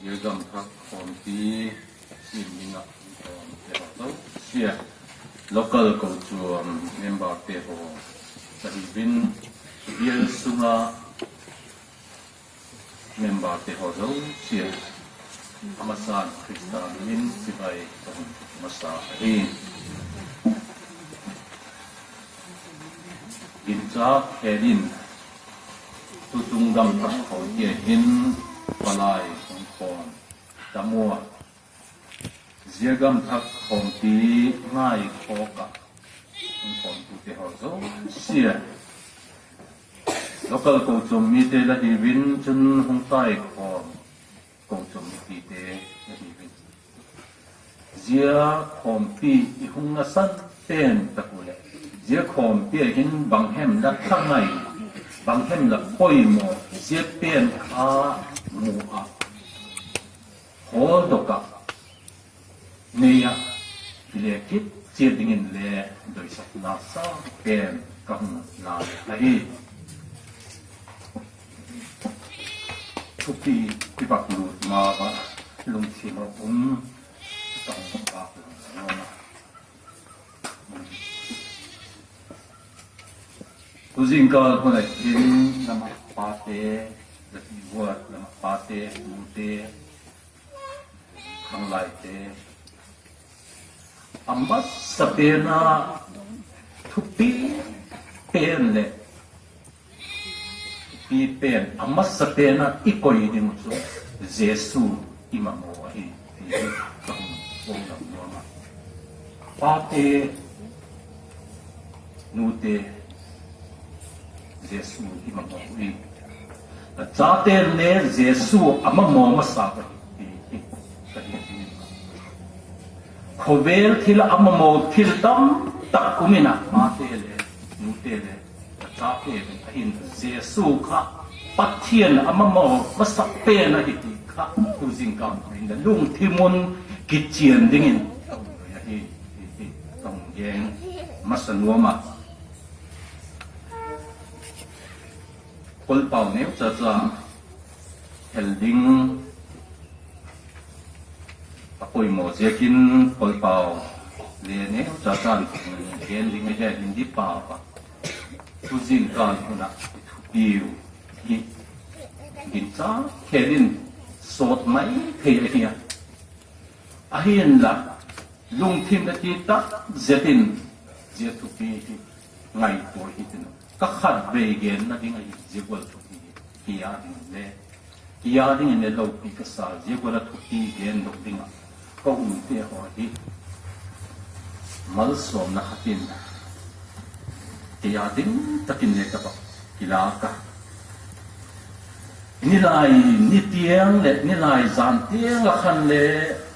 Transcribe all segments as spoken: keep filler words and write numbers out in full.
Zia gam thak khawmpi sim ding ah um tawmte haw zosia, local kochuam memberte haw, ahi'n bial sung ah memberte haw zosia, a masa'n Khrista min in chibai ka hun masa ahi. Ginchâk khêl in, tutung gam thak khawmpi ah hin palai hung khawm tam ua, zia gam thak khawmpi ngaikhawk ah hung khawmtute haw zosia, local kochuam mite la hiu in, chun hung taikhawm kochuam mipite la hiu in, zia khawmpi i hung nasan pen tak u leh, zia khawmpi ah hin bang hem la thangai, bang hem la poimaw, zia pen kha mu ah, hawldok ah, nei ah, kile kit chiat dingin le doisakna sa pen ka hung la ahi. Thupi i vak lut ma ah lungthim a um, ka hung vak lut ma a. Tu zingkâl hun ah hin, lam ah pate, la ti ua, lam ah pate, nute, khanglaite, a masapen a thupi pen leh thupi pen, a masapen a i koi ding uh chu Jesu i mamaw ahi, ti hi ka hung pom lam nuam a. Pate, nute, Jesu i mamaw hi. A chate'n le Jesu a mamaw masa ahi, ti hi ka hi ding. Khawvel thil a mamaw thil tam tak um in a, pate le, nute le, a chate le, ahin Jesu kha Pathian a mamaw masa pen ahi ti kha tu zingkâl in la lungthim un kichian dingin ahi, ti hi ka hung gen masa nuam a. Kolpau neu chacha hel ding a poimaw ziakin kolpau le neu chacha'n gen ding ahi, Hindi pau ah. Tu zingkâl hun ah i thupiu hi ginchâk khêl in sawt mai thei ahi a. Ahinla, lungthim leh ti tak zet in zia thupi hi ngaitua hitin, ka khatvei genna ding ahi, zia gual thupi hi. Kei â dingin le, kei â dingin le lopi ka sa, zia gual a thupi gendok ding ah ka umte haw hi malsawmna khat in, kei â ding tak in le ka vak kilâk a. Nilai ni tiang leh nilai zan tiang ah khan le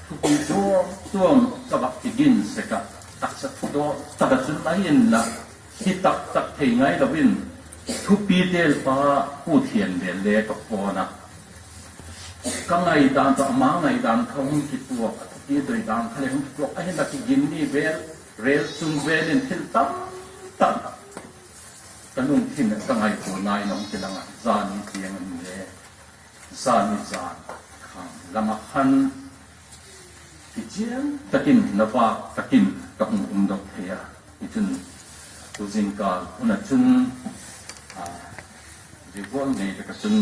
thupi chuam chuam ka vak kigin sek ah, taksa dawk tak ah chun ahinla, hi tak tak thei ngailo in, thupi telpa Pu Thianvel le ka phone a, ka ngaidan tawh ama ngaidan kha hung kituak, a thupi doidan kha le hung kituak, ahinla kigin ni vel, rêl chung vel in thil tam tak ka lungthim leh ka ngaituana in a hung kilang a, zani tiang in le, zani zan khang lam ah khan kichian tak in, na vâk tak in ka hung umdok thei a. Hichun tu zingkâl hun ah chun, a, zia gual nei tak ah chun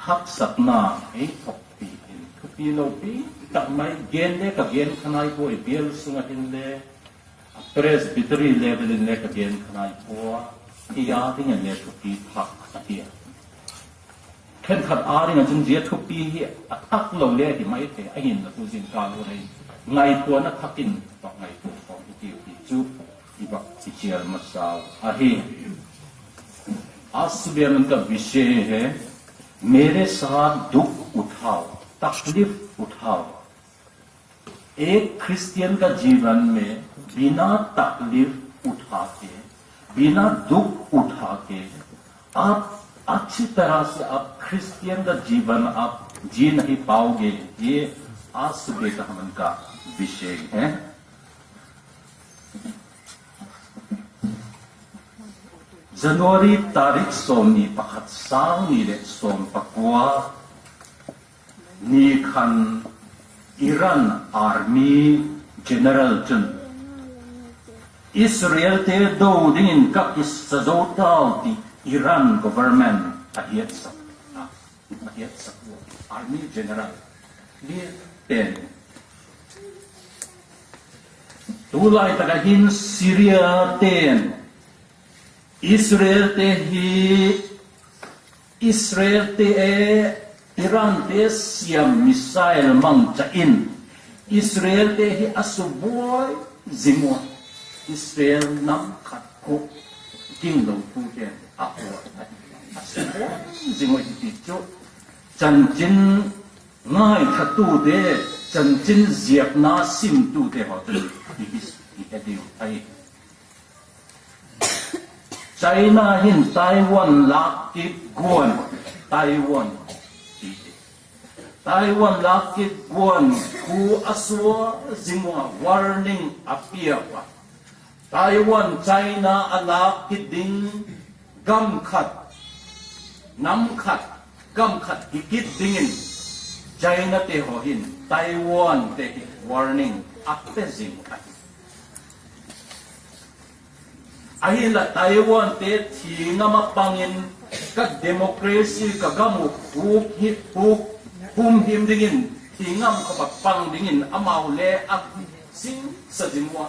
haksatna ei thokpi in thupi lopi tak mai gen le ka gen kha nai pua, i bial sung ah hin le, a, Presbytery level in le ka gen kha nai pua, kei â dingin le thupi thak a ti a. Khenkhat â ding ah chun zia thupi hi a thak lo le hi mai thei, ahinla tu zingkâl hun ah hin ngaituana thak in vak ngaitua khawm i tiu ti chu i vak kichial masau ahi. आज सुबह का विषय है, मेरे साथ दुख उठाओ, तकलीफ उठाओ। एक क्रिश्चियन का जीवन में बिना तकलीफ उठा के, बिना दुख उठा के आप अच्छी तरह से आप क्रिश्चियन का जीवन आप जी नहीं पाओगे। ये आज सुबह का हमन का विषय है। January tarik sawmni pakhat, sâng ni leh sawm pakua, ni khan Iran army general chun Israelte do dingin ka kisa zo tau ti Iran government a hiatsak, a hiatsak u army general hi pen. Tulai tak ah hin Syria ten Israelte hi, Israelte e, Irante siam missile mangcha in Israelte hi a subuai zing ua, Israel nam khat khu ginglo tute'n a subuai zing ua hi ti chu chanchin ngaithatute, chanchin ziakna simtute haw chun i he diu ahi. China hin Taiwan lâk kit guan, Taiwan ti, Taiwan lâk kit guan khu a subuai zing ua warning a pia a. Taiwan China a lâk kit ding, gam khat, nam khat, gam khat hi kit dingin Chinate haw hin Taiwante hi warning a pe zing ahi. Ahinla Taiwante thi ngam a pang in, ka democracy ka gam uh huk hi huk hum him dingin thi ngam khawp a pang dingin amau le a singsa zing ua,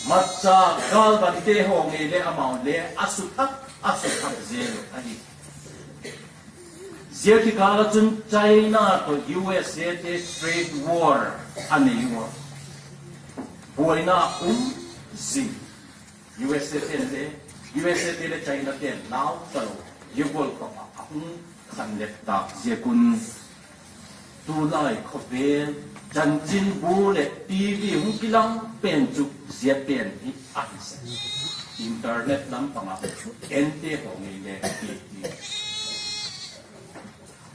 matcha gâlvante haw ngei le amau le a suthak, a suthak zel uh ahi. Zia kikâl ah chun China tawh U S A te trade war a nei ua, buaina um zing. U S A ten le, U S A te le China ten lau talo, zia gual khawp ah a hung khanlet tâk ziak un, tulai khawvel chanchinbu leh T V hung kilang pen chu zia pen hi ahi sek. Internet lam pang ah ente haw ngei le ti ti.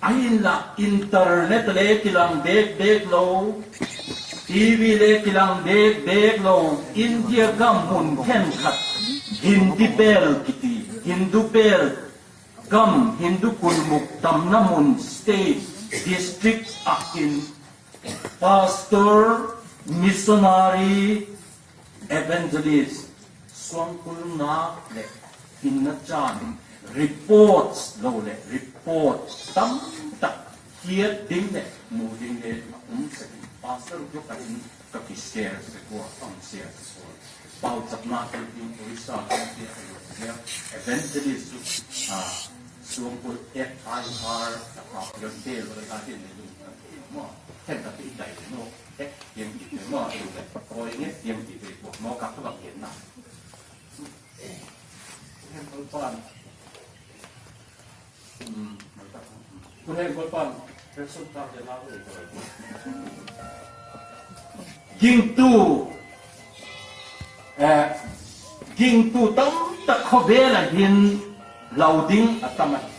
Ahinla internet le kilang bêk bêk lo, T V le kilang bêk bêk lo, India gam mun khenkhat Hindi Belt kiti, Hindu Belt gam, Hindu kulmuk tamna mun state, district ah hin pastor, missionary, evangelist, suangkul nga leh hinna chan reports lo leh report tamtak hiat ding leh mu ding le a um sek in, pastor group ah hin ka ki share sek ua, a hung share sek ua. Pauchapna thilping Orissa lamte a lo zia evangelist chu, suangkul F I R a pha pian te lo ta tin le lung kan ti maw, khen ka ti dai le maw, hek tiang ti le maw, ti le koi nge tiang ti le maw, ka ka bang genna. Pu Hengkol pan, Pu Hengkol pan, ration card le la le. Gingtu, gingtu tamtak khawvel ah hin lau ding a tam ahi.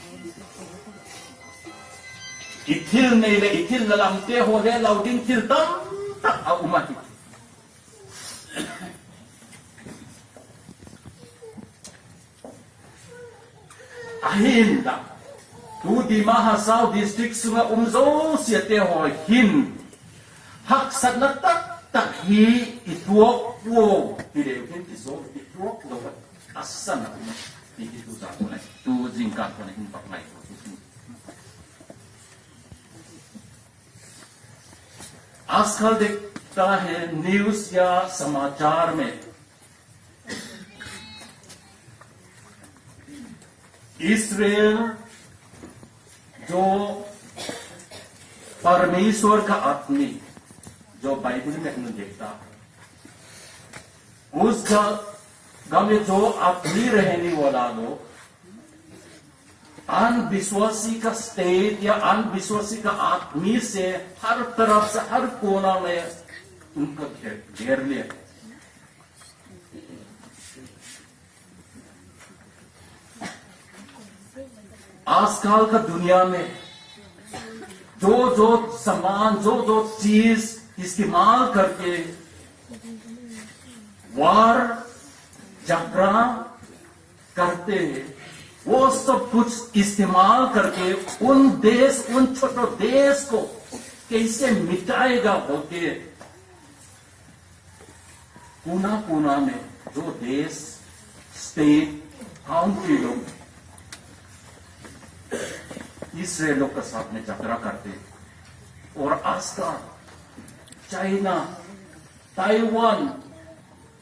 I thil nei leh i thil la lamte haw le lau ding thil tamtak a um ahi. Ahinla, tu Dima Hasao District sung ah um zosiate haw hin haksatna taktak hi i tuak puau ti leu hin i zo i tuak lo a, a san a um ti hi tu zan u le tu zingkal khan hin vak ngaitua hi. आजकल देखता है न्यूज़ या समाचार में इस्राएल जो परमेश्वर का आदमी, जो बाइबल में हम देखता है, उस जगह में जो आदमी रहने वाला लोग अविश्वासी का स्टेट या अविश्वासी का आदमी से हर तरफ से, हर कोना में उनको घेर, घेर लिया। आजकल का दुनिया में जो जो सामान, जो जो चीज इस्तेमाल करके वार झगड़ा करते हैं, वो सब कुछ इस्तेमाल करके उन देश, उन छोटे देश को कैसे मिटाएगा बोल के कोना कोना में जो देश, स्टेट, काउंट्री लोग इसराइल लोग का साथ में झगड़ा करते हैं। और आज का चाइना, ताइवान,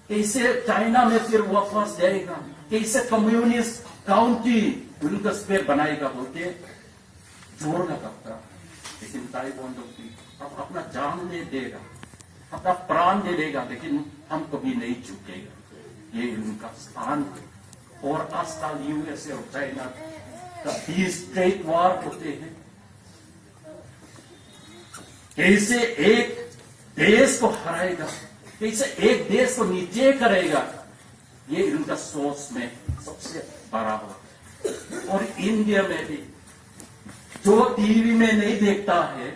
कैसे चाइना में फिर वापस जाएगा, कैसे कम्युनिस्ट काउंट्री उनका स्टेट बनाएगा बोल के जोर लगाता। लेकिन ताइवान लोग भी अब अपना जान दे देगा, अपना प्राण दे देगा, लेकिन हम कभी नहीं झुकेगा। ये उनका स्थान है। और आजकल यूएसए और चाइना का बीच ट्रेड वॉर होते हैं। कैसे एक देश को हराएगा, कैसे एक देश को नीचे करेगा, ये इनका सोच में सबसे बड़ा होता है। और इंडिया में भी जो टीवी में नहीं देखता है,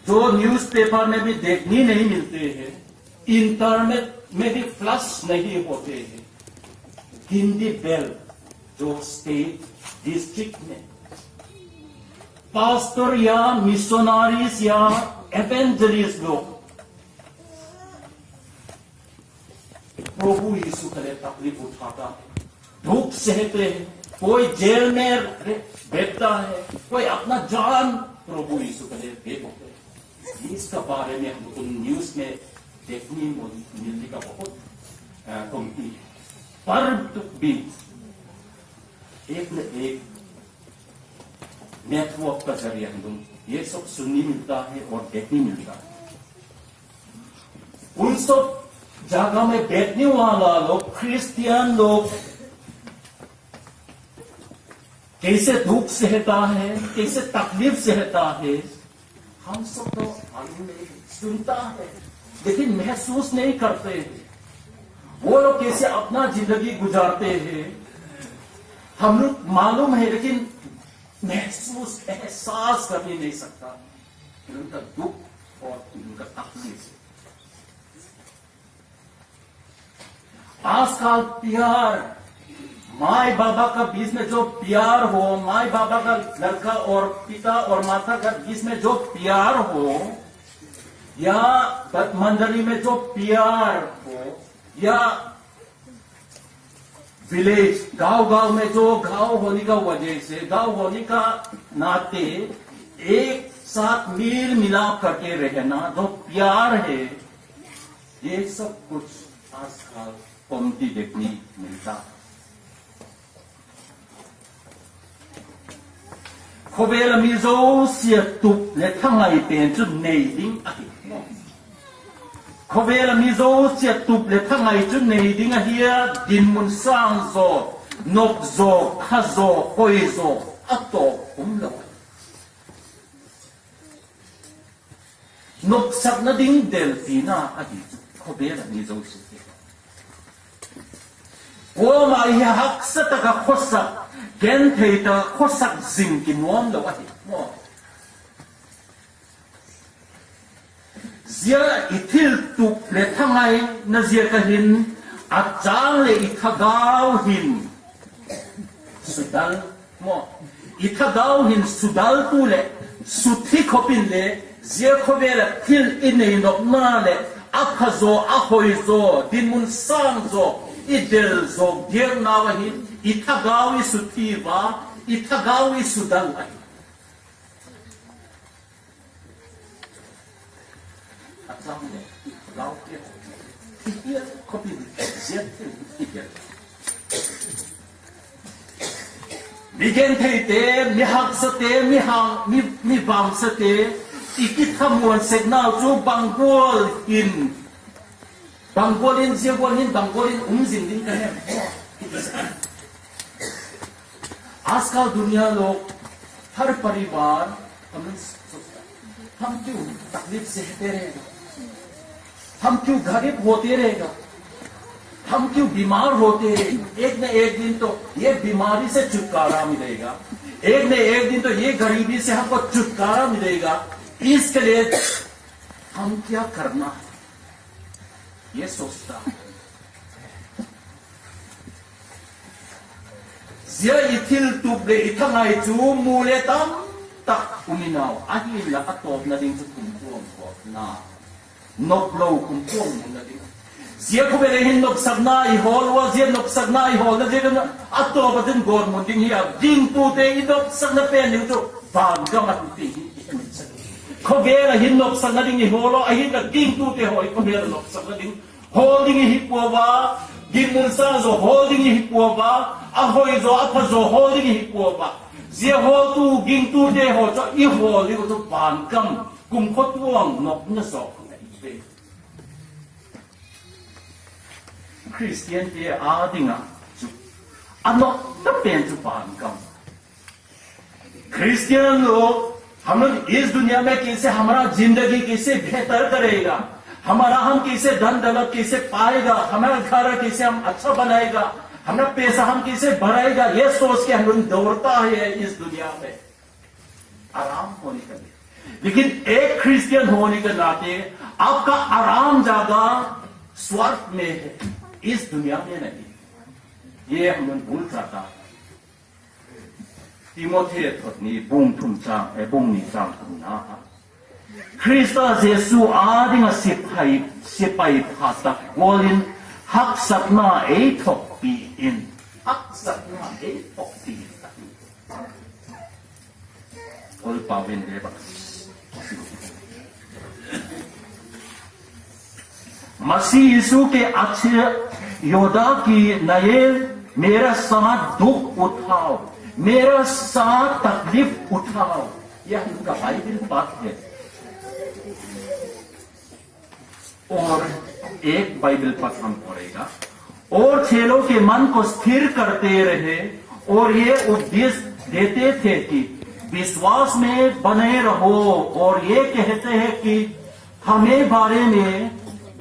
जो न्यूज़पेपर में भी देखने नहीं मिलते हैं, इंटरनेट में भी फ्लैश नहीं होते हैं, गिनती बेल जो स्टेट, डिस्ट्रिक्ट में पास्टर या मिशनरीज या इवेंजलिस्ट लोग प्रभु यीशु के लिए तकलीफ उठाता है, दुख सहते हैं, कोई जेल में रह-, बैठता है, कोई अपना जान प्रभु यीशु के लिए दे देते हैं। इसका बारे में हमको न्यूज़ में देखने मिल-, मिलने का बहुत, अ, कमती है। पर भी एक न एक नेटवर्क का जरिए हम लोग ये सब सुनने मिलता है और देखने मिलता है। उन सब जगह में बैठने वाला लोग, क्रिश्चियन लोग कैसे दुख सहता है, कैसे तकलीफ सहता है, हम सब तो मालूम नहीं, सुनता है, लेकिन महसूस नहीं करते हैं। वो लोग कैसे अपना जिंदगी गुजारते हैं, हम लोग मालूम है, लेकिन महसूस, एहसास कर भी नहीं सकता उनका दुख और उनका तकलीफ। आजकल प्यार, माई बाबा का बीच में जो प्यार हो, माई बाबा का लड़का और पिता और माता का बीच में जो प्यार हो, या ब-, मंडली में जो प्यार हो, या विलेज, गांव-गांव में जो गांव होने का वजह से, गांव होने का नाते एक साथ मेल मिलाप करके रहना, जो प्यार है, ये सब कुछ आजकल कमती देखने मिलता है। Khawvel a mi zosia tup leh thangai pen chu nei ding ahi. Khawvel a mi zosia tup leh thangai chu nei ding ahi a, dinmun sâng zaw, nop zaw, kha zaw, hoi zaw a tawp um lo. Nopsakna ding delpina ahi chu khawvel a mi zosia hi. Kuama i haksa tak ah khawsak, genthei tak ah khawsak zing kinuam lo ahi maw. Zia i thil tup leh thangaina ziak ah hin, a châng leh i thagau hin sudal maw, i thagau hin sudaltu leh suthi khop inle, zia khawvel ah thil i nei nopna leh a pha zaw, a hoi zaw, dinmun sâng zaw i del zaw diaknau ah hin i thagau i suthi ua, i thagau i sudal ahi. Mi gentheite, mi haksate, mi hang, mi, mi vamsate, i kithamuan seknau chu bang gual in, bang gual in, zia gual in, bang gual in um zing ding ka hem? आजकल दुनिया लोग हर परिवार, हम लोग सोचता है, हम क्यों तकलीफ सहते रहेगा? हम क्यों गरीब होते रहेगा? हम क्यों बीमार होते रहेगा? एक न एक दिन तो ये बीमारी से छुटकारा मिलेगा, एक न एक दिन तो ये गरीबी से हमको छुटकारा मिलेगा। इसके लिए हम क्या करना है, ये सोचता है। Zia i thil tup leh i thangai chu mu le tam tak um in au, ahinla a tawpna ding chu kumtuang tawpna, noplo kumtuang nopna ding. Zia khawvel ah hin nopsakna i hawl ua, zia nopsakna i hawlna ziak in a tawp ah chun gawtmun ding hi a, gingtute i nopsakna pen ding chu van gam ahi ti hi i he mai sek. Khawvel ah hin nopsakna ding i hawl ua, ahinla gingtute haw i khawvel ah nopsakna ding hawl ding i hi puau a, gingtun sâng zaw hawl ding i hi puau a, a hoi zaw a pha zaw hawl ding i hi puau a. Zia hawltu gingtute haw chu i hawl ding uh chu van gam, kumtuang nopna zaw ahi ve. Khristiante â ding ah chu a nopna pen chu van gam. Christian लोग, हम लोग इस दुनिया में कैसे हमारा जिंदगी कैसे बेहतर करेगा, हमारा हम कैसे धन दौलत कैसे पाएगा, हमारा घर कैसे हम अच्छा बनाएगा, हमारा पैसा हम कैसे बढ़ाएगा, ये सोच के हम लोग दौड़ता है इस दुनिया में। आराम होने के लिए। लेकिन एक क्रिश्चियन होने के नाते आपका आराम ज्यादा स्वर्ग में है, इस दुनिया में नहीं। ये हम लोग भूल जाता है। Timothe thot ni bung thum chang, eh, bung ni chang thumna ah, Khrista Jesu â ding ah sipai, sipai pha tak gual in haksatna ei thuakpi in, haksatna ei thuakpi in. Paul pau in le bang, मसीह यीशु के अच्छे योद्धा की नए मेरा साथ दुख उठाओ, मेरा साथ तकलीफ उठाओ। यह उनका बाइबिल पाठ है। और एक बाइबिल पाठ हम पढ़ेगा। और चेलों के मन को स्थिर करते रहे और ये उपदेश देते थे कि विश्वास में बने रहो। और ये कहते हैं कि हमें बारे में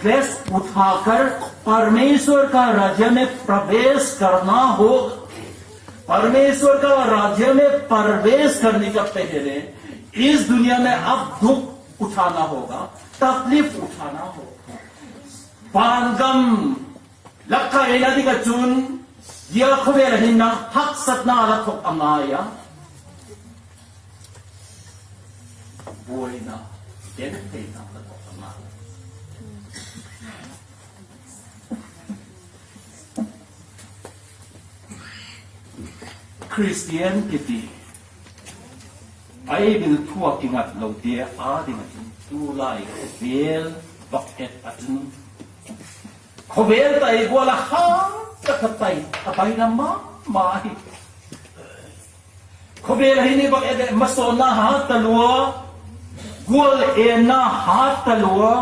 क्लेश उठाकर परमेश्वर का राज्य में प्रवेश करना हो। परमेश्वर का राज्य में प्रवेश करने का पहले इस दुनिया में अब दुख उठाना होगा, तकलीफ उठाना होगा। Van gam la kaina ding ah chun, zia khawvel ah hin nang haksatna la thuak a ngai a, buaina, gentheina la thuak a ngai. Khristian kiti, Bible thu ah kingatlote â ding ah chun tulai khawvel vak et ah chun, khawvel tai gual a hat tak a tai, a baina ma ma hi. Khawvel ah hin i vak et leh masawnna hat talua, gual enna hat talua,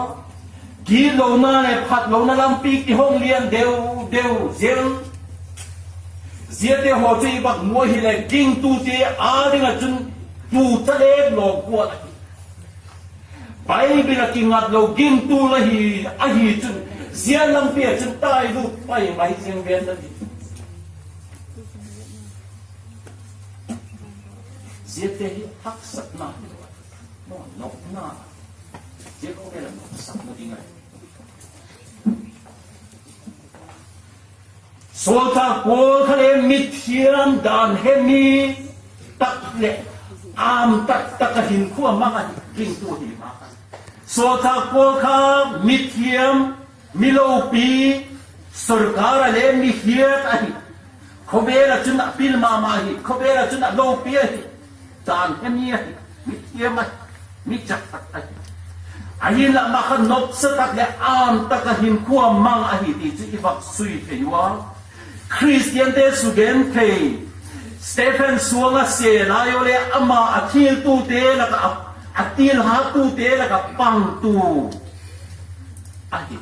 gitlona leh phatlona lampi kihong lian deu deu zel. Ziate haw chu i vak mu ahileh gingtute â ding ah chun tu talek lo gual ahi. Bible ah kingatlo gingtu la hi, ahi chun, zia lampi ah chun tai lut pai mai ziang ven la hi. Ziate hi haksatna hilo a, nopna, zia khawvel ah nopsakna ding ahi. Sawlchâk Paul kha le mithiam, dan he mi tak leh âm tak tak a hinkhua mang ahi, gingtu hi ma kha. Sawlchâk Paul kha mithiam, mi lopi, sorkar ah le mi hiat ahi. Khawvel ah chun a pil ma ma hi, khawvel ah chun a lopi ahi. Dan he mi ahi, mithiam ahi, mi chak tak ahi. Ahinla ama kha nopsa tak leh âm tak a hinkhua mang ahi ti chu i vak sui thei ua. Khristiante sugenthei, Stephen suang a se lai u le ama a thiltute lak ah, a thil hattute lak ah pangtu ahi.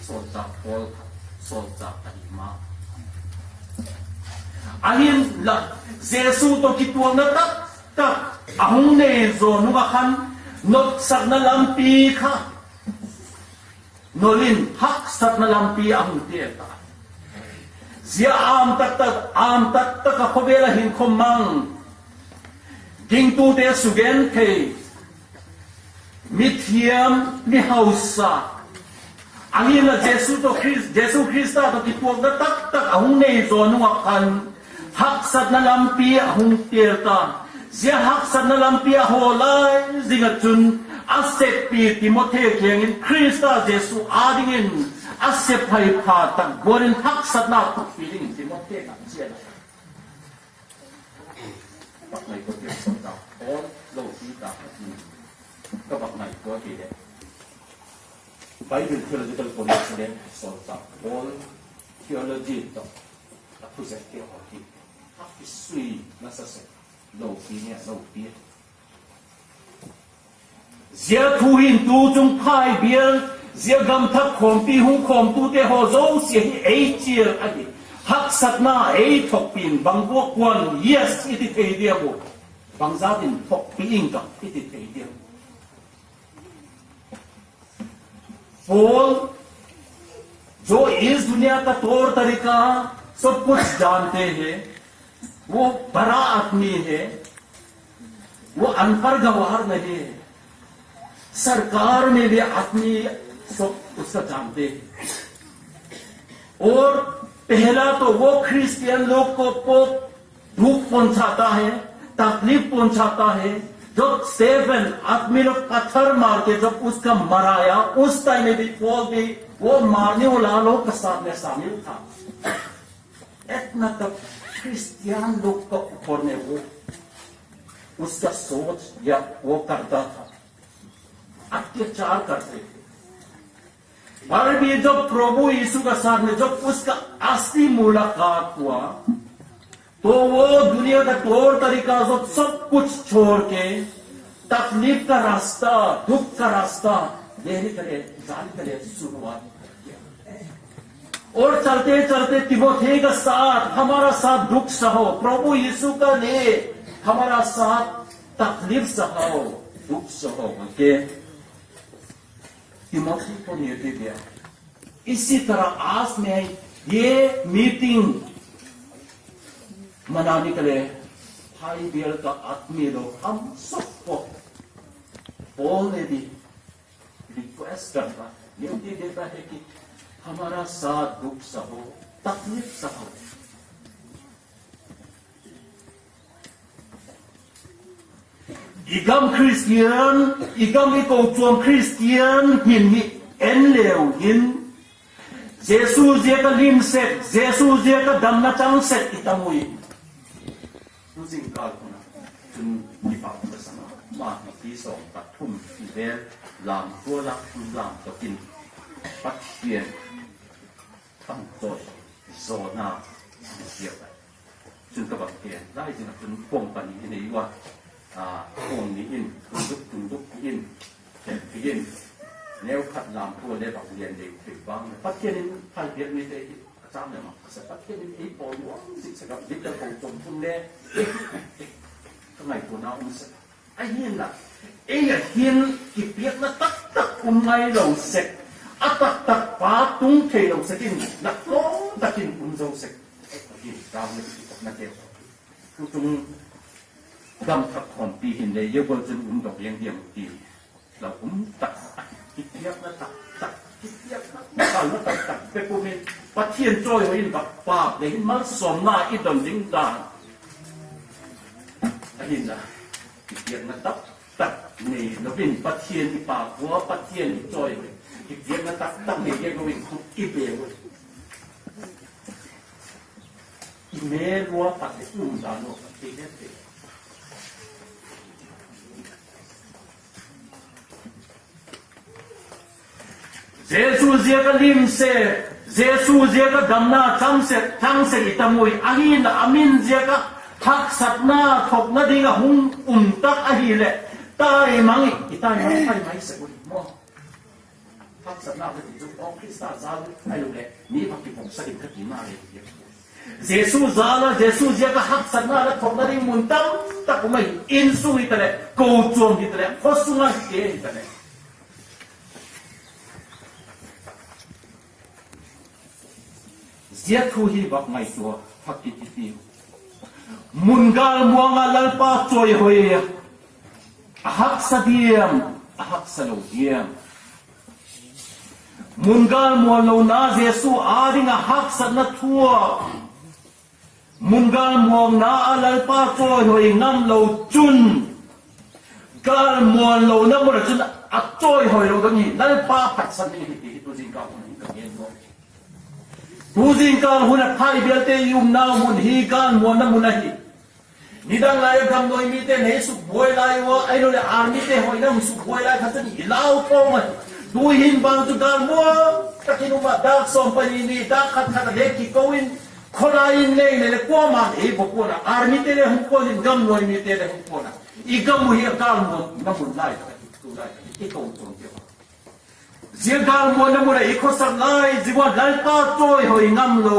Sawlchâk Paul kha sawlchâk ahi ma. Ahinla, Jesu tawh kituakna tak tak a hung nei zaw nung ah khan, nopsakna lampi kha nol in haksatna lampi a hung tel ta. Zia âm tak tak, âm tak tak ah khawvel ah hinkhua mang, gingtute sugenthei, mithiam, mihausa, ahinla Jesu tawh Khris-, Jesu Khrista tawh kituakna tak tak a hung nei zaw nung ah khan, haksatna lampi a hung tel ta. Zia haksatna lampi a hawl lai zing ah chun, a seppi Timothi kiang in Khrista Jesu â dingin a sephai pha tak gual in haksatna thokpi dingin Timothi kiang ah chia la. Bak ngaitua ti, sawlchâk Paul lopi tak a ti. Ka bak ngaitua ti leh, Bible Theological College le sawlchâk Paul theology tawh a thuzepte haw hi a kisui nasa sek, lopi nge lopi. Zia thu hin tu chung Phaibial, zia gam thak khawmpi hung khawmtute haw zosia hi ei chial ahi. Haksatna ei thokpi in bang gual kuan yes i ti thei diam u? Bangzat in thokpi ing ka i ti thei diam? Paul, जो इस दुनिया का तौर तरीका सब कुछ जानते हैं, वो बड़ा आदमी है, वो अनपढ़ गंवार नहीं है, सरकार में भी आदमी सब उसका जानते हैं। और पहला तो वो क्रिश्चियन लोग को, को दुख पहुंचाता है, तकलीफ पहुंचाता है। जब स्टेफन आदमी लोग पत्थर मार के जब उसका मराया, उस टाइम में भी पॉल भी वो मारने वाला लोग का साथ में शामिल था। इतना तक क्रिश्चियन लोग का ऊपर में वो, उसका सोच या वो करता था, अत्याचार करते थे। पर भी जब प्रभु यीशु का साथ में जब उसका असली मुलाकात हुआ, तो वो दुनिया का तौर तरीका सब, सब कुछ छोड़ के तकलीफ का रास्ता, दुख का रास्ता लेने के लिए, जाने के लिए शुरुआत किया। और चलते चलते तीमोथी का साथ, हमारा साथ दुख सहो, प्रभु यीशु का लिए हमारा साथ तकलीफ सहो, दुख सहो, ओके। तीमोथी को ये भी दिया। इसी तरह आज मैं ये मीटिंग मनाने के लिए भाई बेल का आदमी लोग हम सबको पॉल ने भी रिक्वेस्ट करता है, विनती देता है कि हमारा साथ दुख सहो, तकलीफ सहो। I gam Khristian, i gam i kochuam Khristian hin hi en leu hin, Jesu ziak a lim sek, Jesu ziak a damna chang sek i tam ui. Tu zingkâl hun ah chun kipâk ka sa ma ma, napi sawm pathum i vel lamtual ah lam tak in Pathian thangchawi zawna a ziak a. Chun ka bang ti, lai zing ah chun company i nei ua, a, company in tunduk tunduk ti in, ti in, neukhat lamtual le bang lian deu thei vang le Pathian in phalbiak nite hi a châm leh ma ka sa, Pathian in ei pawl nuam zik sek a, Victor kochuam chun le ka ngaituana um sek a. Ahinla, ei a hin kipiakna taktak um ngailo sek, a taktak pa tung theilo sek in, laklawm tak in um zo sek. Ahin tau le kipaknate, tuchung gam thak khawmpi hin le zia gual chun um dok leng diam ti, la um tak tak, kipiakna taktak, kipiakna, kalna taktak pe pum in, Pathian chawihoi in vak pâk le hin malsawmna i don ding dan. Ahinla, kipiakna taktak neilo in Pathian i pâk ua, Pathian i chawihoi, kipiakna taktak nei lo in khut i be ui. I mêl ua pat le um dan lo pat te te. Jesu ziak a lim sek, Jesu ziak a damna chang sek, chang sek i tam ui, ahinla a min ziak a haksatna thokna ding a hung um tak ahileh, taimang i, i taimang, taimang sek ui maw. Haksatna ka ti chu, aw Khrista jal ahiloleh mi va kipomsak in ka tina le, Jesu jal a, Jesu ziak a haksatna la thokna ding mun tam tak um ahi, insung hitaleh, kochuam hitaleh, khawsung a hite hitaleh. Zia thu hi vak ngaitua thak kit i tiu. Mun gâl muang ah Lalpa chawihoi a, a haksa diam, a haksa lo diam? Mun gâl muanlona Jesu â ding a haksatna thu a Mun gâlmuanna ah Lalpa chawihoi ngamlo chun, gâlmuanlona mun ah chun a chawihoi lo ding hi, Lalpa phatsan ding hi ti hi tu zingkâl hun hin ka gen nuam. Tu zingkâl hun a Thai bialte i umnau mun hi gâlmuanna mun ahi. Nidang lai a gamnuai mite'n ei sukbuai lai ua, ahiloleh armyte hoi in a hun sukbuai lai kha chun i lau pawng ahi. Tu'hin vang chu gâlmuan tak in um ah, dâk sawm pani ni, dâk khat khat a le kiko in, khawlai in lei le le kuama'n ei bawl pua'n a, armyte le hung kuan in, gamnuai mite le hung kuan a, i gam uh hi a gâlmuanna mun lai tak ahi, tulai tak ahi, i kochuamte uh. Zia gâlmuanna mun ah i khawsak lai, zia ua Lalpa chawihoi ngamlo,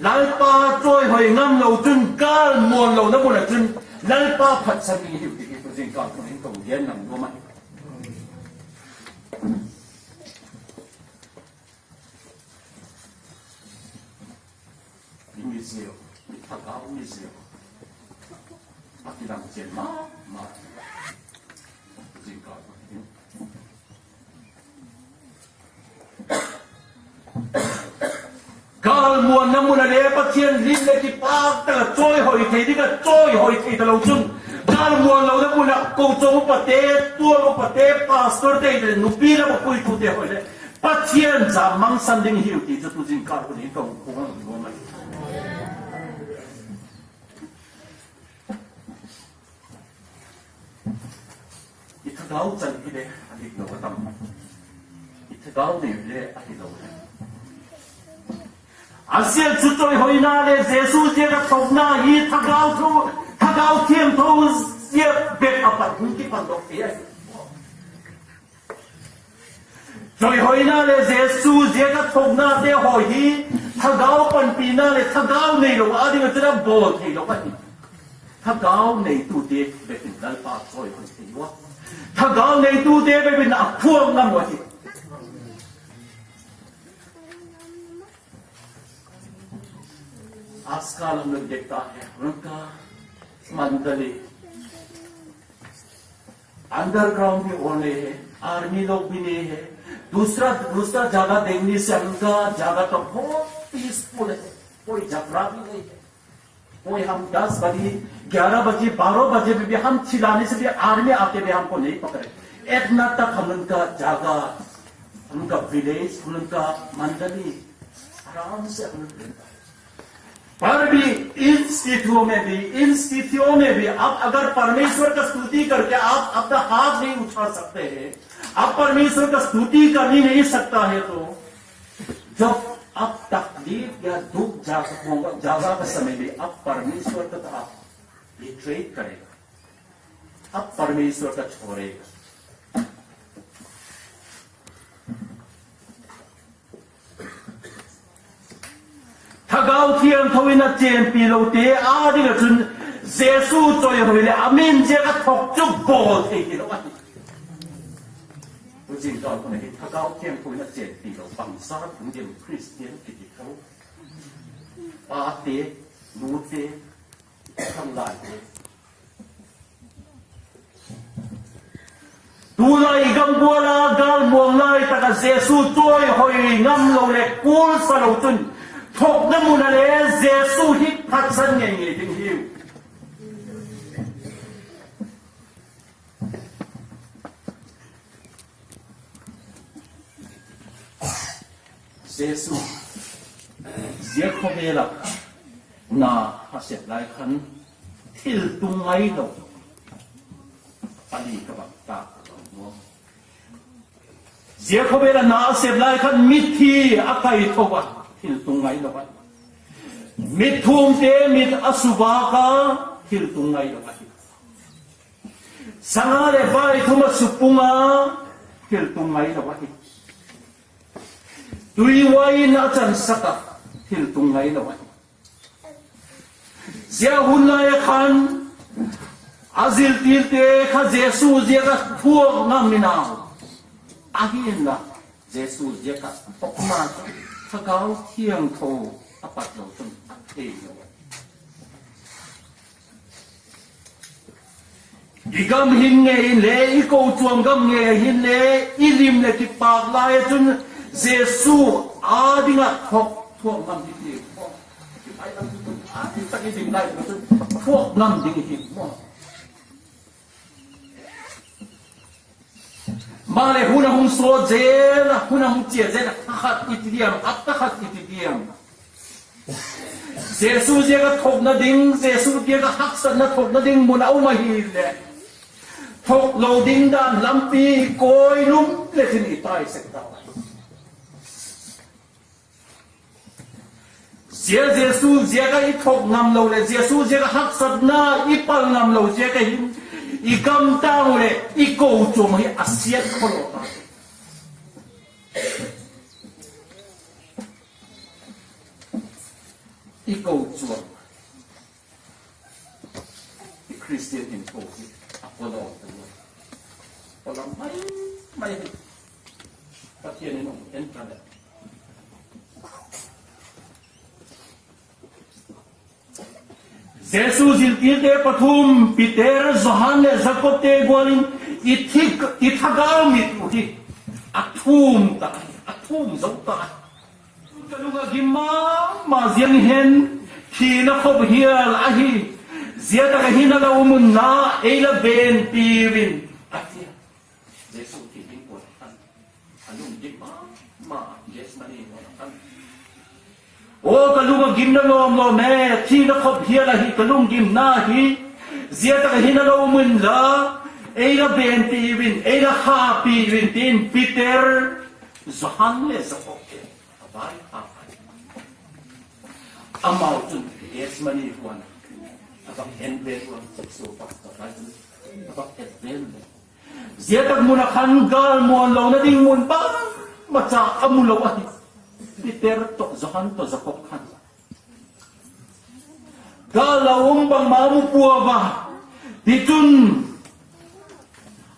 Lalpa chawihoi ngamlo chun gâlmuanlona mun ah chun Lalpa phatsan ding hiu ti hi tu zingkâl hun hin ka gen nuam ahi. I mizia, i thagau mizia, a kilang chian ma ma, zingkâl hun hin. Gâlmuanna mun ah le Pathian lim leh kipâk tak ah chawihoi thei ding ah chawihoi thei talo chun, gâlmuanlona mun ah kochuam upate, tual upate, pastorte leh nupi lam a puitute hoi leh Pathian cha mangsan ding hiu ti chu tu zingkâl hun hin ka hun phuang nuam ahi. I thagau chan hile a dik lo a tam, i thagau nei hile a hi lo le. A ziak chu chawihoina leh Jesu ziak a thokna hi thagau thu, thagau thiangtho ziak bep a pat hung kipandok thei ahi. Chawihoina leh Jesu ziak a thoknate haw hi thagau panpina leh thagau neilo â ding ah chun a bawl theilo ahi. Thagau neitute bep in Lalpa chawihoi thei ua, thagau neitute bep in a phuak ngam uh ahi. आजकल हम लोग देखता है, उनका मंडली अंडरग्राउंड भी और नहीं है, आर्मी लोग भी नहीं है। दूसरा, दूसरा जगह देखने से उनका जगह तो बहुत पीसफुल है, कोई झगड़ा भी नहीं है। कोई हम दस बजे, ग्यारह बजे, बारह बजे में भी हम चिल्लाने से भी आर्मी आके भी हमको नहीं पकड़े। इतना तक हम उनका जगह, उनका विलेज, उनका मंडली आराम से हम लोग रहता है। पर भी इन स्थितियों में भी, इन स्थितियों में भी आप अगर परमेश्वर का स्तुति करके आप अपना हाथ नहीं उठा सकते हैं, आप परमेश्वर का स्तुति कर ही नहीं सकता है, तो जब आप तकलीफ या दुख ज्यादा होगा, ज्यादा का समय में आप परमेश्वर का तो आप बिट्रे करेगा, आप परमेश्वर का छोड़ेगा। Thagau Thiangtho in a chênpi lote â ding ah chun Jesu chawihoi leh a min ziak a thok chu bawl thei hilo ahi. Zingkâl hun ah hin Thagau Thiangtho in a chênpi lo bangzat hung diam Christian kiti tho. Pate, nute, khanglaite. Tulai i gam gual a gâlmuang lai tak ah Jesu chawihoi ngamlo leh kulsa lo chun, thokna mun ah le Jesu hi phatsan ngei ngei ding hiu. Jesu, zia khawvel ah na a sep lai khan thil tung ngailo a li ka bang ta ka lo maw. Zia khawvel ah na a sep lai khan mithi a kaitho a, thil tung ngailo a. Mitthumte mit a suvâk a, thil tung ngailo ahi. Sanga leh vaithum a supung a, thil tung ngailo ahi. Tuiuain a chansak a, thil tung ngailo ahi. Zia hun lai a khan a ziltilte kha Jesu ziak a thuak ngam in a, ahinla Jesu ziak a thokna chu Thagau Thiangtho a pat lo chun a thei lo. I gam hin ngei in le, i kochuam gam ngei hin le, i lim leh kipâk lai ah chun Jesu â ding ah thok thuak ngam hi ti. tak i ding lai chu thuak ngam ding hi maw. Maleh hun a hung sawt zel a, hun a hung chia zel a, a khat i ti diam, a ta khat i ti diam. Jesu ziak a thokna ding, Jesu ziak a haksatna thokna ding mun a um ahileh, thok lo ding dan lampi kawilum le tin i tai sek ta. Zia Jesu ziak a i thok ngam lo leh, Jesu ziak a haksatna i pal ngam lo ziak a hin, i gam tâng uh leh i kochuam hi a siat khawlaw ta. I kochuam, i Christian hinkhua hi a khawlaw ta, khawlaw mai mai hi. Pathian in hung en ta leh. Jesu ziltirte pathum, Peter, Johan leh Jakobte gual in i thagau mit uh hi a thum ta, a thum zo ta. Ka lung a gim ma ma ziang hen, thina khop hial ahi. Zia tak ah hin a la um unla, ei la venpiu in, a ti a. Jesu thi ding kuan khan a lunggim ma ma, Gethsemane huan a khan, aw ka lung a gimna lawm lawm e, thina khop hial ahi ka lunggimna hi. Zia tak ah hin a la um unla, ei la venpiu in, ei la khapiu in, tin Peter, Johan leh Jakob te a vai a, amau chun Gethsemane huan a vak en vel ua, Jesu pa a vai chun a vak et vel le, zia tak mun ah khan gâl muan lona ding mun bangmacha a mu lo ahi. Peter tawh, Johan tawh, Jakob khan gâl la um bangma mu puau a, tichun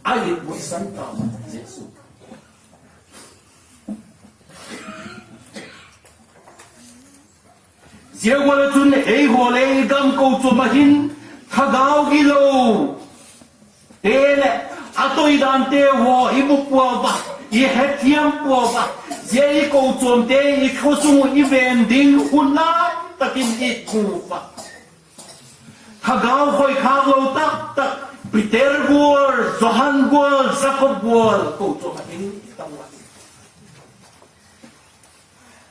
a it vutsan ta Jesu. Zia gual ah chun eihaw le i gam kochuam ah hin thagau gilo te leh a toidante haw i mu puau a, i hethiam puau a, zia i kochuamte i khawsung uh i ven ding hun lai tak in i kup a. Thagau khoikhâk lo tak tak, Peter gual, Johan gual, Jakob gual kochuam ah hin i tam a.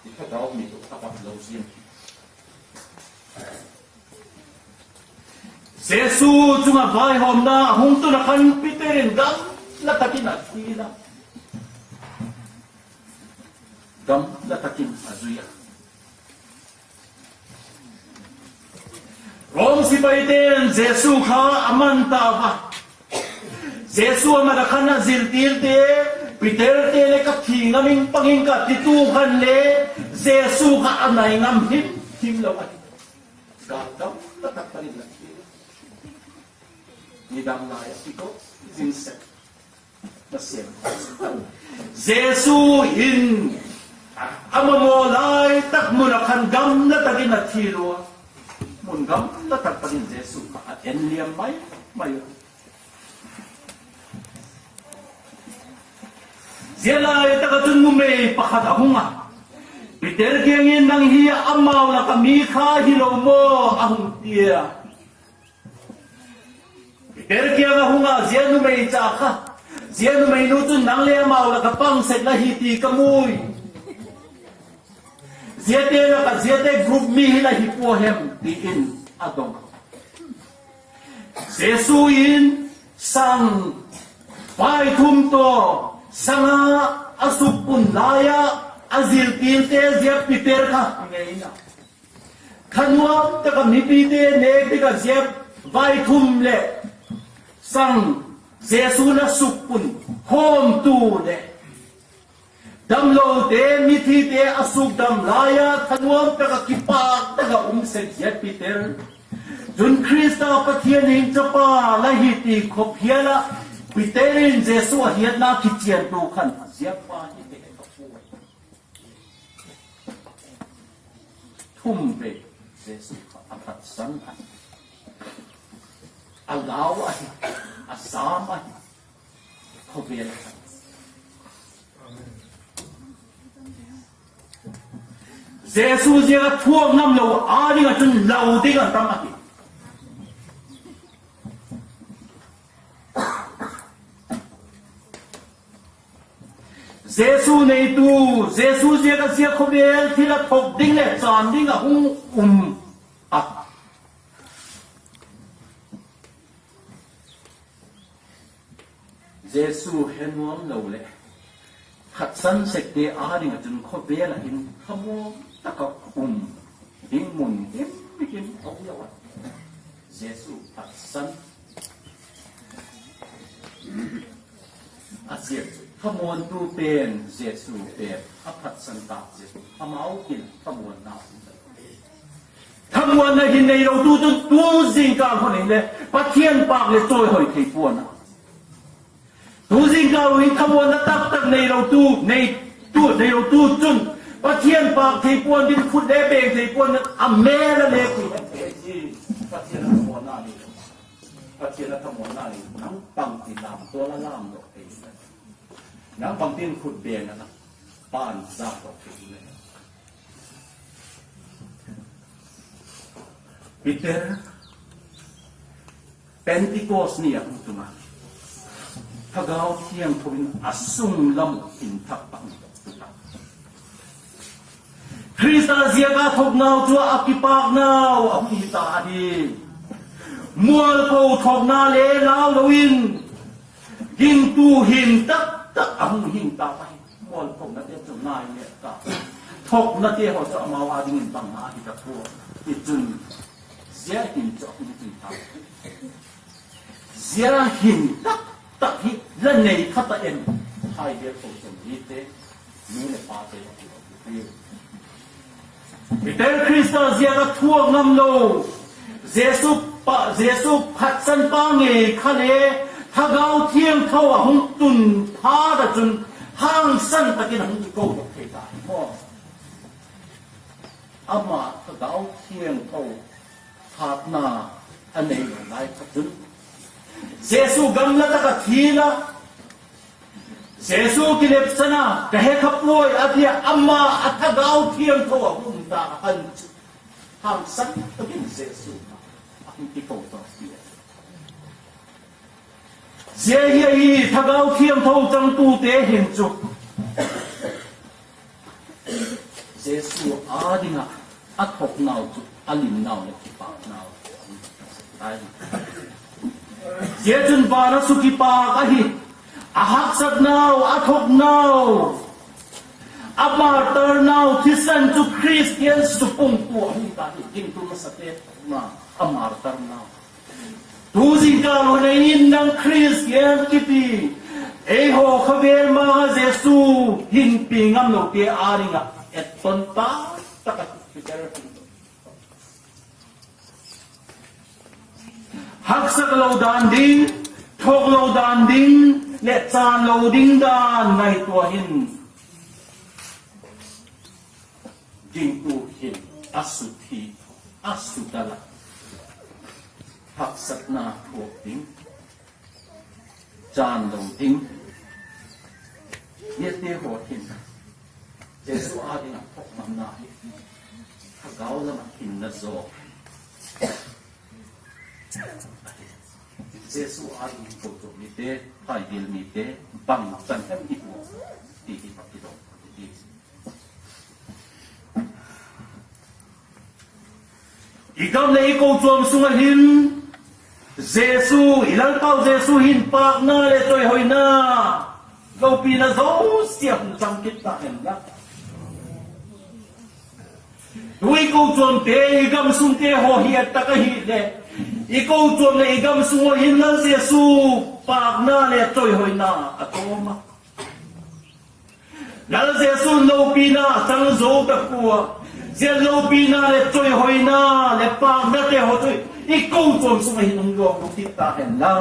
I thagau mit uh a pat lo ziang. Jesu chung ah vaihawmna a hung tun ah khan Peter in gamla tak in a zui a, gamla tak in a zui a. Rom sipaite'n Jesu kha a man ta a. Jesu a mat ah khan a ziltirte, Peterte leh, ka thi ngam ing pang ing ka, titu khan le Jesu kha a nai ngam him him lo ahi. Gâl gamla tak pan in a thi. Nidang lai a kiko zing sek. Jesu in a mamaw lai tak mun ah khan gamla tak in a thi lua. Mun gamla tak pan in Jesu kha a en liam mai mai. Zia lai tak ah chun numei pakhat a hung a, Peter kiang in, nang hi amau lak ah mi kha hilo maw? a hung ti a. Peter kiang a hung a, zia numei cha kha, zia numeinu chun, nang le amau lak ah pang sek la hi ti ka mu ui. Ziate lak ah ziate group mi hi la hi pua hem? ti in a dong. Jesu in sang vaithum tawh sanga a sukpun lai ah a ziltirte zia Peter kha ngeina, thanuam tak ah mipite nêk dik ah zia vaithum leh sang Jesu'n a sukpun khawmtu leh damlote, mithite a sukdam lai a thanuam tak ah kipâk tak ah um sek zia Peter, chun Khrista Pathian in chapa la hi ti khop hial ah Peter in Jesu a hiatna kichiantu khan zia pa hi te ka puai. Thum vei Jesu kha a phatsan ahi, a lau ahi, a sâm ahi, khawvel a khan. Jesu ziak a thuak ngam lo â ding ah chun lau ding a tam ahi. Jesu neitu, Jesu ziak a zia khawvel thil a thok ding leh chân ding a hung um a. Jesu he nuam lo leh phatsan sekte â ding ah chun khawvel ah hin thamuan tak ah um ding mun himhim a um lo a. Jesu phatsan a ziak chu thamuantu pen Jesu pen a phatsan tâk ziak chu amau in thamuanna um lo. Thamuanna hin neilotu chun tu zingkâl hun in le Pathian pâk leh chawihoi thei pua'n a. Tu zingkâl hun in thamuanna taktak neilotu, neitu, neilotu chun Pathian pâk thei pua'n ding, khut le beng thei pua'n, a mêl a le pui hen thei hi. Pathian a thamuanna nei, Pathian a thamuanna nei, nang bangti lamtual a lamdok thei, nang bangtin khut beng a na pan zâkdok thei le. Peter, Pentecost ni a hung tung a, Thagau Thiangtho in a sung lam in thak a hung tung a, Khrista ziak a thoknau chu a kipâknau a hung hi ta ahi. Mualpho thokna le lau lo in, gingtu hin tak tak a hung hing ta ahi. Mualphonate chu ngai le ta, thoknate haw chu amau â dingin bangma hi ta pua. Tichun, zia hin chu a hung hi ta. Zia hin tak tak hi la nei kha ta em? Phaibial kochuam mite, nu leh pate, Peter Khrista ziak a thuak ngam lo, Jesu pa, Jesu phatsan pa ngei kha le, Thagau Thiangtho a hung tun phat ah chun hangsan tak in a hung kikodok thei ta hi maw. Ama Thagau Thiangtho hatna a nei lo lai kha chun, Jesu gamla tak ah thi a, Jesu kilepsan a, ka he kha puai a ti a, ama a Thagau Thiangtho a hung ta a khan chu, hangsan tak in Jesu a hung kikodok thei a. Zia hi ahi, Thagau Thiangtho changtute hin chu Jesu â ding ah a thoknau chu a limnau leh kipâknau ahi. Zia chun van a su kipâk ahi. A haksatnau, a thoknau, a martyrnau thisan chu Khristian supung pua hi ta hi, gingtu masate thokna, a martyrnau. Tu zingkâl hun ah hin nang Khristian kiti, eihaw khawvel ma ah Jesu hinpi ngamlote â ding ah etton tak tak ahi. Haksa lo dan ding, thok lo dan ding, leh chân lo ding dan ngaitua hin, gingtu hin a suthi, a sudal a, haksatna thuak ding, chân lo ding, ziate haw hin Jesu â ding ah thokngamna hi, thagau lam ah hinna zaw, Jesu â ding kochuam mite, phaibial mite, bangchan hem i ua ti hi ka kidong hi. I gam leh i kochuam sung ah hin Jesu, i Lalpau Jesu hin pâkna leh chawihoina lopina zosia hun chang kit ta hen la. Tu i kochuamte, i gamsungte haw hiat tak ahileh, i kochuam leh i gamsung ah hin Lal Jesu pâkna leh chawihoina a tawm a. Lal Jesu lopina a chang zo tak ua, zia lopina leh chawihoina leh pâknate haw chu i kochuam sung ah hin hung lawk kit ta hen la.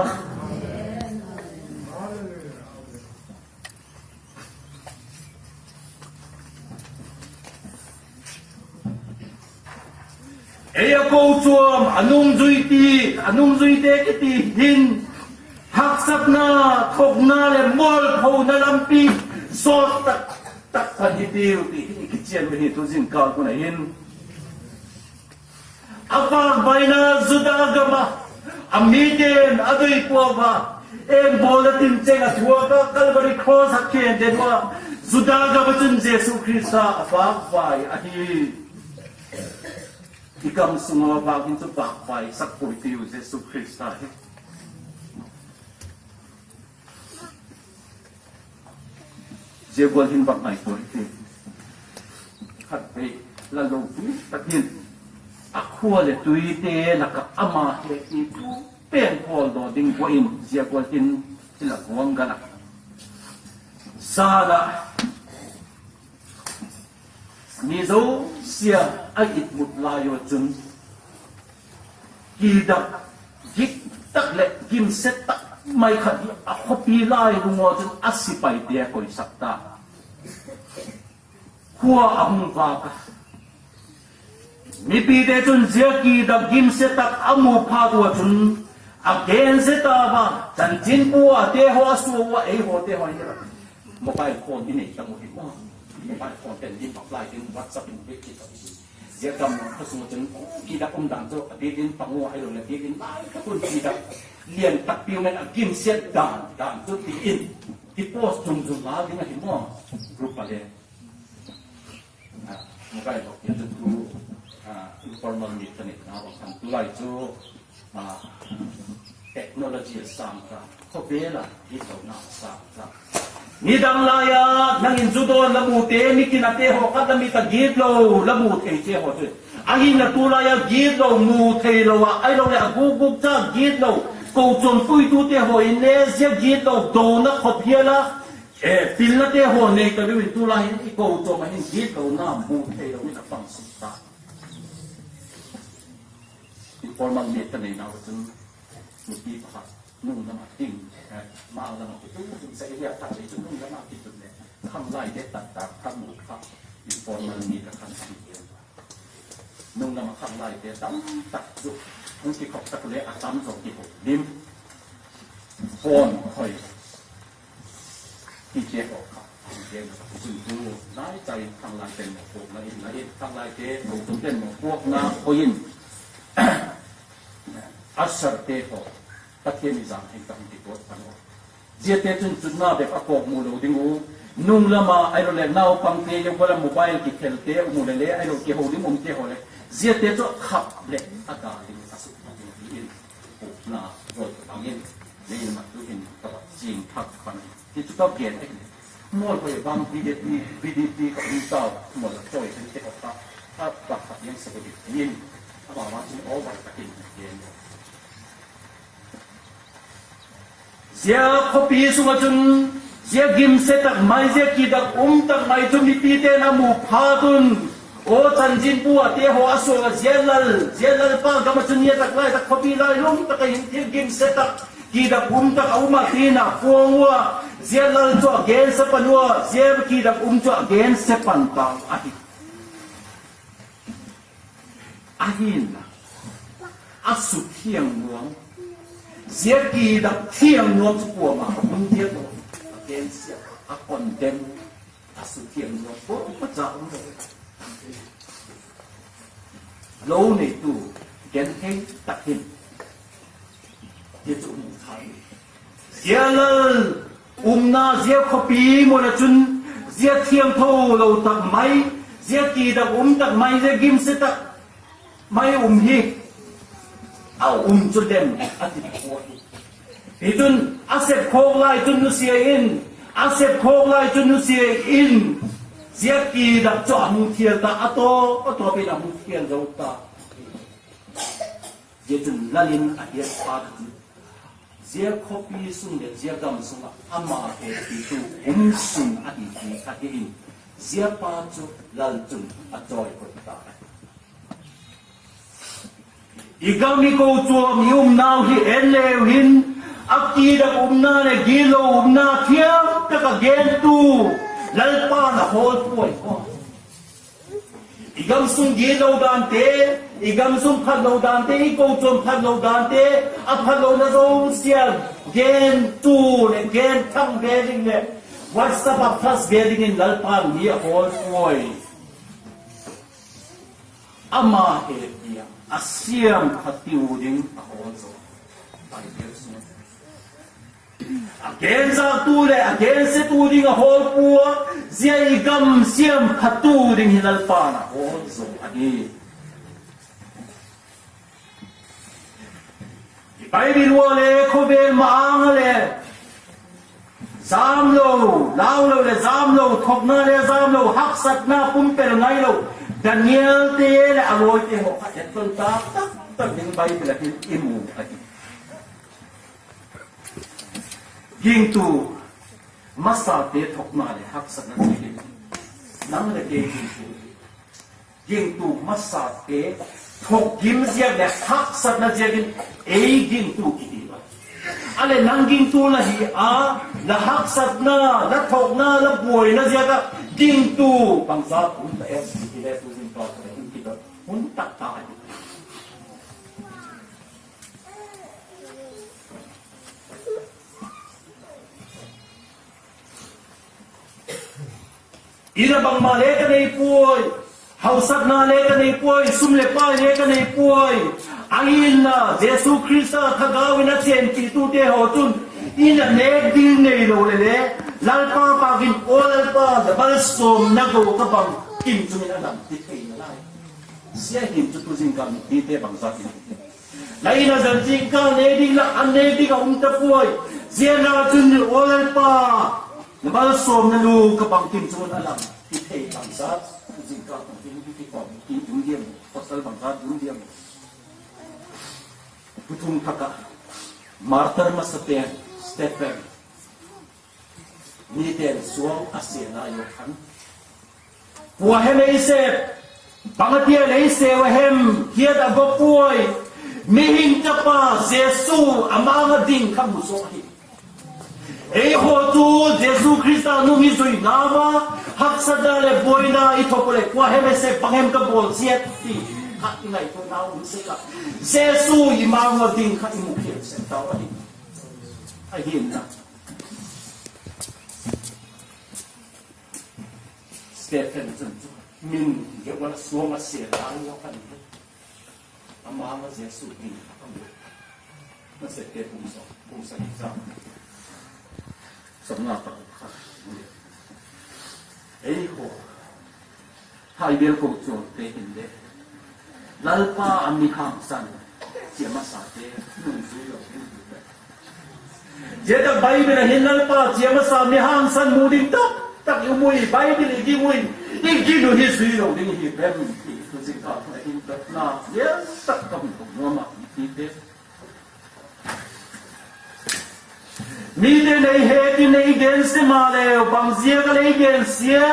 Ei a kochuam, a nungzui ti, a nungzuite kiti hin, haksatna, thokna leh mualphona lampi sawt tak tak pan hitiu ti hi i kichial Ken hi tu zingkâl hun a hin, a vâkvaina Juda gam ah a mite'n a doi pua a, eng bawl a tin cheng a thuak a, Calvary cross a khen den ua, Juda gam ah chun Jesu Khrista a vâkvai ahi. I gam sung ah vâk hin chu vâkvaisak puai tiu Jesu Khrista hi. Zia gual hin vak ngaitua hiti. Khatvei la lopui tak hin, a khua leh tuite lak ah ama hepi tu pen hawldaw ding vua in zia gual hin i la guanggal a. Zan ah mi zosia a itmut lai ua chun, kidak gik tak leh gimse tak mai khat hi a khawpi lailung ua chun a sipaite a koisak ta. Khua a hung vâk a, mipite chun zia kidak gimse tak a mu phat ua chun a gen zet a, chanchinpua te haw a sua ua, eihawte haw hi mobile phone i nei tak uh hi maw. Mobile phone pen din bak lai ding WhatsApp in bit kit tak hi. Zia gam kha sung ah chun kidak um dan chu a bit in pang ua, ahiloleh bit in lai kha tun kidak lian tak piu men a gimsiat dan dan chu ti in ti post zung zung la ding ahi maw. Group a le mobile bak in chu tu informal meet ka neina bang khan tulai chu technology a sâng ta, khawvel a gitlona a sâng ta. Nidang lai a nang in zu dawn la mute, mi kinate haw khat la mit a gitlo la mu theite haw chu, ahinla tulai a gitlo mu theilo ah, ahiloleh a guk guk cha gitlo, kochuam puitute haw in le zia gitlo dona khawp hial a, pilnate haw nei talo in tulai hin i kochuam ah hin gitlona mu theilo in a pang suk ta. Informal meet ka neina ua chun, nupi pakhat nung lam ah ding, ma lam ah kitu zung sa i hia khat lei chu nung lam ah kitu leh khanglaite tak tak kha mu kha, informal meet a khan a hi. Nung lam ah khanglaite tam tak chu hung kikhop tak leh a tam zaw kikhop lim, phone khoi tite haw kha, tite haw kha, zun tu lai chai khanglaite mawpuakna in, lai in khanglaite kochuamte mawpuakna khoi in, usherte haw, Pathian i zan theng tak in kituak pan u. Ziate chun chutna bep a kawkmu lo ding u, nung lam a ahiloleh naupangte le gual a mobile kikhelte um u le le, ahilo kihoulim umte haw leh, ziate chu a khap leh a dal ding a suk ding ti in, pukna zaw bang in, lei in mat tu in ka va ching thak pan hi chu ka gen ahi. Mual khoi bang V D P, V D P ka um tau, mual a chawi khan te ka kha, a pakhat yang sa ka dik ti in, ama vang chun over tak in gen. Zia khawpi sung ah chun, zia gimse tak mai, zia kidak um tak mai chu mipite'n a mu phat un, aw chanchinpua te haw a suak a, zia lal, zia lalpa gam ah chun ni a tak lai tak khawpi lailung tak a hin thil gimse tak, kidak um tak a um a ti'n a puang ua, zia lal chu a gense pan ua, zia kidak um chu a gense pan tau ahi. Ahinla, a suthiang nuam, zia kidak thiang nuam chu kuama a hun diak lo, a gensia, a condemn, a suthiang nuam kuama cha um lo. Lo neitu, genthei tak in, zia chu um tha. Zia lal umna, zia khawpi mun ah chun, zia thiangtho lo tak mai, zia kidak um tak mai, zia gimse tak mai um hi a um chu dem a ti pua hi. Hichun a sepkhawk lai chun nusia in, a sepkhawk lai chun nusia in, zia kidak chu a hung thial ta, a tawp a tawp in a hung thial zo ta. Zia chun lal in a hiat phat a ti, zia khawpi sung leh zia gam sung ah ama hepitu um sun ahi ti kha hi in, zia pa chu lal chun a chawikoi ta. I gam i kochuam i umnau hi en leu hin, a kidak umna leh gitlo umna thiam tak a gentu Lalpa'n a hawl puai kha. I gam sung gitlo dante, i gam sung phatlo dante, i kochuam phatlo dante, a phatlona zosia gentu leh genthang ve ding leh WhatsApp ah flash ve dingin Lalpa'n mi a hawl puai. Ama hepi a, a siampha tiu ding a hawl zo. A genzaktu leh a gensetu ding a hawl pua, zia i gam siamphatu ding hi Lalpa'n a hawl zo ahi. I Bible ua le khawvel ma-âng a le, zam lo, lau lo leh zam lo, thokna le zam lo, haksatna pumpel ngai lo, Daniel-te leh a lawite haw kha etton tak tak tak ding Bible ah hin i mu ahi. Gingtu masate thokna leh haksatna ziakin, nang leh kei gingtu, gingtu masate thokgim ziak leh haksatna ziakin ei gingtu kiti a. A leh nang gingtu la hi a, la haksatna, la thokna, la buaina ziak ah gingtu bangzat um ta em ti le tu zingkal ka hin kidot hun tak ta ahi. In ah bangma le ka nei puai, hausakna le ka nei puai, sum leh pai le ka nei puai. Ahinla Jesu Khrista Thagau in a chênpitute haw chun, in ah nêk ding neilo leh le, Lalpa pâk in, Aw Lalpa, la malsawmna go ka bang, tin chung in a lam ti thei nalai. Zia hin chu tu zingkal mipite bangzat in, la in ah zan zingkal nêk ding lah a nêk ding a um ta puai. Zia na chun, Aw Lalpa, la malsawmna lu ka bang, tin chung in a lam ti thei bangzat, tu zingkal mipite kikawm in um diam, pasal bangzat um diam. Thuthung Thak ah martyr masapen Stephen, mite'n suang a sêna a khan, Kua hem ei sep? Bang a tia lei seu a hem? Hiat a go puai. Mihing Chapa Jesu a ma-âng a ding kha mu zaw ahi. Eihaw chu Jesu Khrista nung i zui nau a, haksatna leh buaina i thok u leh, kua hem ei sep, bang hem ka bawl ziak ti kha i ngaituana um sek a, Jesu i ma-âng a ding kha i mu khial sek tau ahi. Ahi'n a, Stephen chun chu min geu a suang a sêna a khan, a ma-âng a Jesu ding kha mu. Nasepte bung sawm, bung sagi chang sawmnga pakhat. Eihaw, Thai bial kochuamte hin le, Lalpa a mi hangsan chia masate nungzui lo ding hi. Zia tak Bible ah hin Lalpa chia masa mi hangsan mu ding tak tak i um ui, Bible i gin ui, i gin u hi zui lo ding hi pem ti tu zingkal a hin dotna lian tak ka hun nuam a, mipite. Mite'n ei het in ei gensia maleu, bang ziak a lei gensia,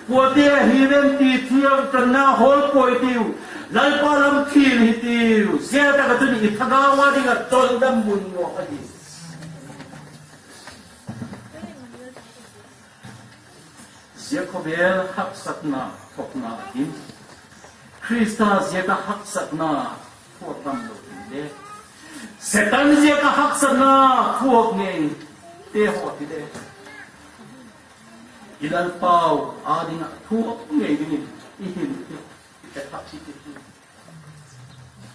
kuate ahi vem ti thiangthanna hawl puai tiu, Lalpa lam thil hi tiu, zia tak ah chun i thagau a ding ah tawldam mun nuam ahi. Zia khawvel haksatna thokna hin, Khrista ziak a haksatna thuak ngam lo hile, Setan ziak a haksatna thuak ngeite haw hile, i Lalpau â ding ah thuak ngei dingin i hin hi, i pe thak hi ti hi.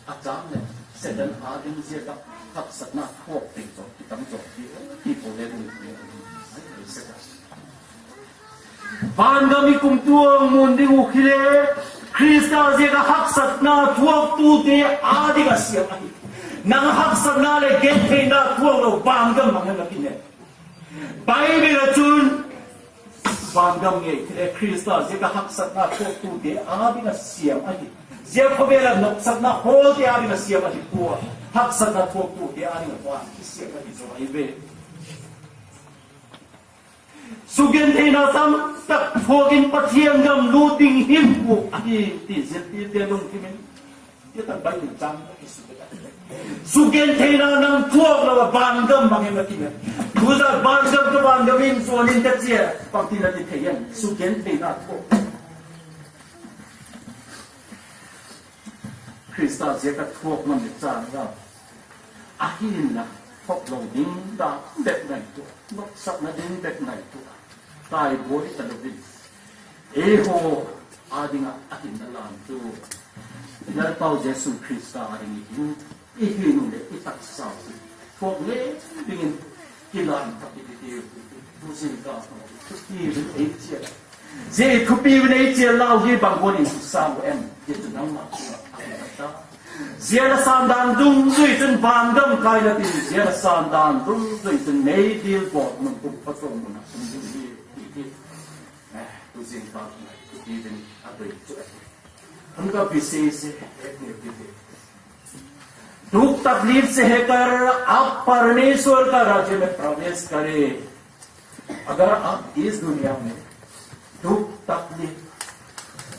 A châng leh Setan â ding ziak ah haksatna thuak teng zaw kitam zaw hi, ti pau le ding hi. Vangam i kumtuang mun ding uh hile, Khrista ziak ah haksatna thuaktute â ding ah siam ahi. Nang haksatna leh gentheina thuak lo vangam bang hem la ki ne? Bible ah chun vangam ngei hile Khrista ziak ah haksatna thuaktute â ding ah siam ahi. Zia khawvel ah nopsakna hawlte â ding ah siam ahi pua. Haksatna thuaktute â ding ah vang kisiam ahi zaw ahi ve. Sugentheina tam tak thuak in Pathian gam lût ding hinkhua ahi ti ziltirte lungthim in, zia tak Bible châng a kisugentheina nang thuak lo ah vangam bang hem la ki ne? Tuzan vangam ka vangam in zuan in ka chia, bangtin a ti thei em? Sugentheina thuak. Khrista ziak a thuak ngam leh chang a, ahinla thok lo ding dan bep ngaitua, nopsakna ding bep ngaitua, taibuai talo ding. Eihaw â ding ah a hinna lamtu Lalpau Jesu Khrista a ding i hin, i hin u leh i taksau hi thuak le dingin kilan tak i ti tiu. Tuzing ka thupi vin ei chia, zia thupi vin ei chia lau hi bang gual in i sa u em? Zia chu nangma chunga a kipat ta. Zia la san dan dungzui chun van gam kaina tin, zia la san dan dungzui chun meidil gawtmun kum phachuam mun ah um ding hi, ti hi. Eh, tuzing ka thupi vin a doi chu ahi. उनका विशेष है, एक ने भी दे। दुख तकलीफ से होकर आप परमेश्वर का राज्य में प्रवेश करें। अगर आप इस दुनिया में दुख तकलीफ,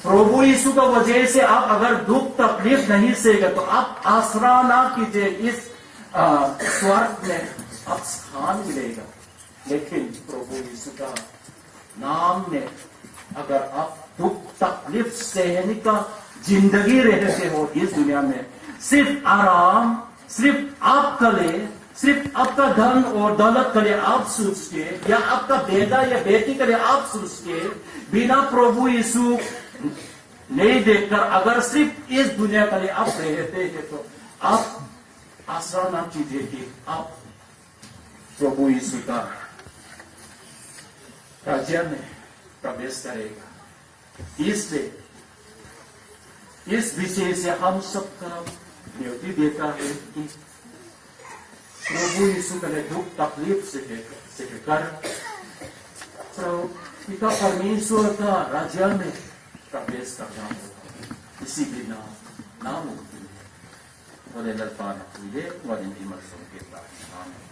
प्रभु यीशु का वजह से आप अगर दुख तकलीफ नहीं सहेगा, तो आप आसरा ना कीजिए इस, अ, स्वर्ग में आप स्थान मिलेगा। लेकिन प्रभु यीशु का नाम में अगर आप दुख तकलीफ सहने का जिंदगी रहते हो इस दुनिया में, सिर्फ आराम, सिर्फ आपका लिए, सिर्फ आपका धन और दौलत के लिए आप सोच के, या आपका बेटा या बेटी के लिए आप सोच के, बिना प्रभु यीशु नहीं देखकर अगर सिर्फ इस दुनिया के लिए आप रहते हैं, तो आप आसरा ना कीजिए कि आप प्रभु यीशु का राज्य में प्रवेश करेगा। इसलिए इस विषय से हम सबका न्योती देता है कि प्रभु यीशु के लिए दुख तकलीफ से, से कर प्रभु पिता परमेश्वर का राज्य में प्रवेश करना होगा। इसी बिना नामुमकिन है। Lalpa'n a pui le, tua dingin i malsawm piak ta. Amen.